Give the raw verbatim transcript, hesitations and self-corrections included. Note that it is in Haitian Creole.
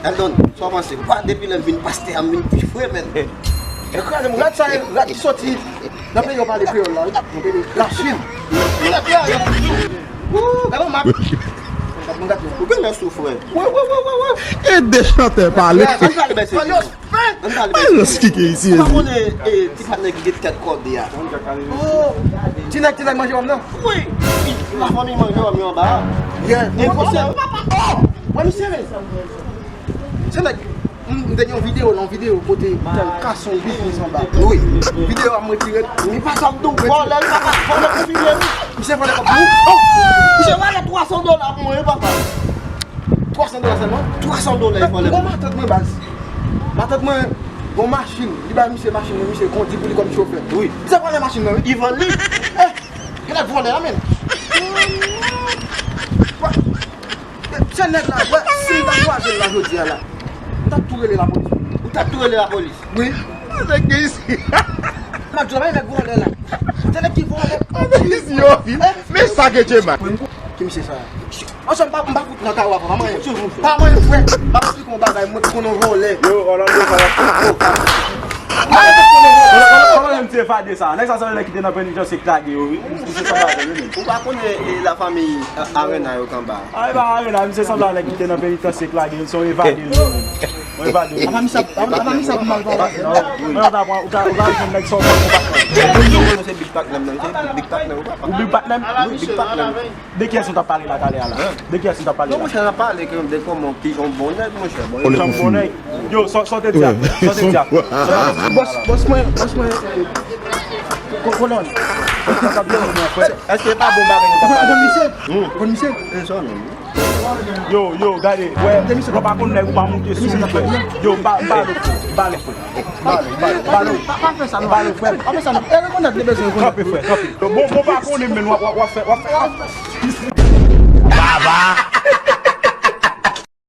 Eldon, sa w panse? Ou pa depi lè m vin pastè a, m vin pi fre, menn. E kraze m, rad sa, rad ki soti nan peyi yo pale kreyòl la, wi. Nan peyi Lachin. Rad la, wou, gade yon map. Ou gen lè sou, frè. Wè, wè, wè, wè, wè. E de chantè pale. Ann pale bèt se. Ann pale bèt se. Alòs ki ke isi. Ou pa konnen, e, ti patnè ki gen tèt kòde a? Oh, ti nèg, ti nèg manje wòm nan? Wi. Lafanmi manje wòm yo anba a. Yeah. E vòlè, wi, papa. Oh, wè misye, men. Se nèg, m, m te gen yon videyo, nan yon videyo kote misye al kase yon biznis anba. Wi. Videyo a m retire. Li pa janm di w vòlè, li pa ka vòlè konfime, wi. Misye vòlè kòb tou. Oh! Misye vòlè twa san dola pou mwen, wi, papa. Twa san dola sèlman? Twa san dola, li vòlè. Gon matant mwen, baz. Matant mwen, gon machin. Li bay misye machin, men misye kondi pou li kòm chofè. Wi. Misye vòlè machin nan, wi. Li vann li. Eh, genlè vòlè a, menn. Se nèg la, wè, si m ta kwaze l la jodi a la, m t ap tou rele lapolis. Ou t ap tou rele lapolis? Wi. Nèg gen isi. M ap di w, nèg vòlè la. Se nèg ki vòlè. Nèg isi yo, wi. Men sa ke Djema. Ki misye sa? Ansanm, m pa, m pa fout nan kawo avè w, pa manyen. Pa manyen, frè. M ap esplike w yon bagay, mwen te konn yon vòlè. Yo, Orlando, sa va? Kòman menm ti evade sa? Nèg sa se nèg ki te nan penitansye k lage yo, wi. Misye sanble avè l, wi, menm. Ou pa konnen, e, lafanmi, a, Arena yo k anba? A, e pa Arena, misye sanble a nèg ki te nan penitansye k lage yo, se yon evade l ye, menm. Yon evade l ye. Apa misye ap, apa misye ap mal pale? Non, non, ou ta pran, ou ta, ou ta jwenn nèg sa w pa konn. Se Big Partner, non, se Big Partner, ou pa. Ou Big Partner? Wi, Big Partner. De kiyès ou t ap pale la talè a la? De kiyès ou t ap pale la? Non, monchè, n ap pale ke de kòman ki yon bon nèg, monchè. Bon, yon bon nèg. Yo, sa, sa w te di a? Sa w te di a? Bòs, bòs mwen, bòs mwen, ko-, kolòn. Èske e pa bon bagay nou t ap pale? Konn misye? Konn misye? E sa menm. Yo, yo, gade, wè, lè w pa konn nèg ou pa moute sou li, frè. Yo, ba, ba l, frè. Ba l, frè. Ba l, ba l, ba l. Pa, pa fè sa non. Ba l, frè. Pa fè sa non. E rekonèt li bezwen rekonèt. Kanpe, frè, kanpe. Bon, bon, pa konnen, men w ap, w ap, w ap fè, w ap fè, w ap fè. Baba!